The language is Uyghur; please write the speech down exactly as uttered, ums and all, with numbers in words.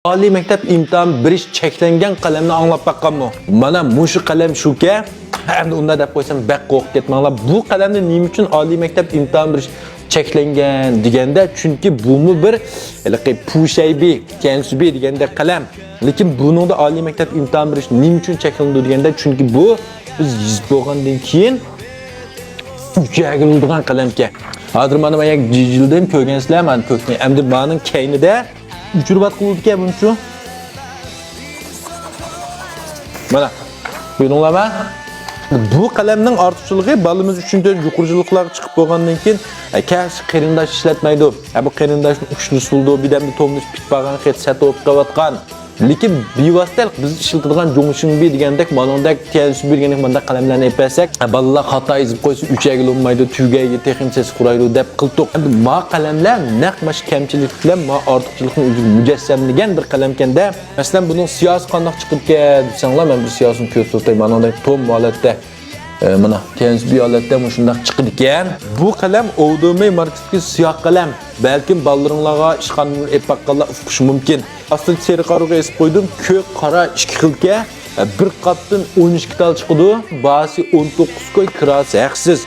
ئالىي مەكتەپ ئىمتىھان بېرىش چەكلەنگەن قەلەمنى ئاڭلاپ باققانمۇ؟ مانا مۇشۇ قەلەم شۇكەن. ئەمدى ئۇنداق دەپ قويسام بەك قورقۇپ كەتمەڭلار. بۇ قەلەمنى نېمە ئۈچۈن ئالىي مەكتەپ ئىمتىھان بېرىش چەكلەنگەن دېگەندە، چۈنكى بۇمۇ بىر ھېلىقى پۇشەيبى، تيەنسۈبى دېگەندەك قەلەم. لېكىن بۇنىڭدا ئالىي مەكتەپ ئىمتىھان بېرىش نېمە ئۈچۈن چەكلىنىدۇ دېگەندە، چۈنكى بۇ بىز يېزىپ بولغاندىن كېيىن ئۆچۈرگىلى بولىدىغان قەلەمكەن. ھازىر مانا مەن جىجىلدىن كۆرگەنسىلەر، مانا كۆكنى. ئەمدى مانىڭ كەينىدە ئۆچۈرۈۋاتقىلى بولىدىكەن بۇنچۇ. مانا، كۆردۈڭلارمۇ؟ بۇ قەلەمنىڭ ئارتۇقچىلىقى، بالىمىز ئۈچىنچى، تۆتىنچى يۇقىرى جىللىقلارغا چىقىپ بولغاندىن كېيىن، ئە، كەسىپ قېرىنداش ئىشلەتمەيدۇ. ئە، بۇ قېرىنداشنىڭ ئۇچىنى سولىدۇ، بىردەمدە توملىشىپ كېتىپ قالغان خېتى سەت بولۇپ قېلىۋاتقان. لېكىن بىۋاسىتە بىز ئىشلىتىدىغان جۇڭشىڭبى دېگەندەك، مانىڭدەك تيەنسۈبى دېگەندەك مانداق قەلەملەرنى ئېلىپ بەرسەك، بالىلار خاتا يېزىپ قويسا، ئۆچۈرگىلى بولمايدۇ، تۈگەيگە تېخىمۇ سېسىق ئۇرايدۇ دەپ قىلدۇق. ئەمدى ما قەلەملەر نەق مانا شۇ كەمچىلىك بىلەن ما ئارتۇقچىلىقنى ئۆزىگە مۇجەسسەملىگەن بىر قەلەمكەندە. مەسىلەن، بۇنىڭ سىياسىي قانداق چىقىدىكەن دېسەڭلار، مەن بىر سىياسىنى كۆرسىتىۋېتەي. مانىڭدەك توم ھالەتتە، ئە، مانا، تيەنسۈبى ھالەتتە مۇشۇنداق چىقىدىكەن. بۇ قەلەم ئوۋدېمېي ماركىسىدىكى سىياھ قەلەم. بەلكىم بالىلىرىڭلارغا ئىشخانىدىن ئېلىپ باققانلار ئۇقۇشى مۇمكىن. ئاستىدا سېرىق ئارىغا ئېسىپ قويدۇم. كۆك، قارا ئىككى خىلكەن. بىر قاتتىن ئون ئىككى تال چىقىدۇ. باھاسى ئون توققۇز كوي، كىراسى ھەقسىز.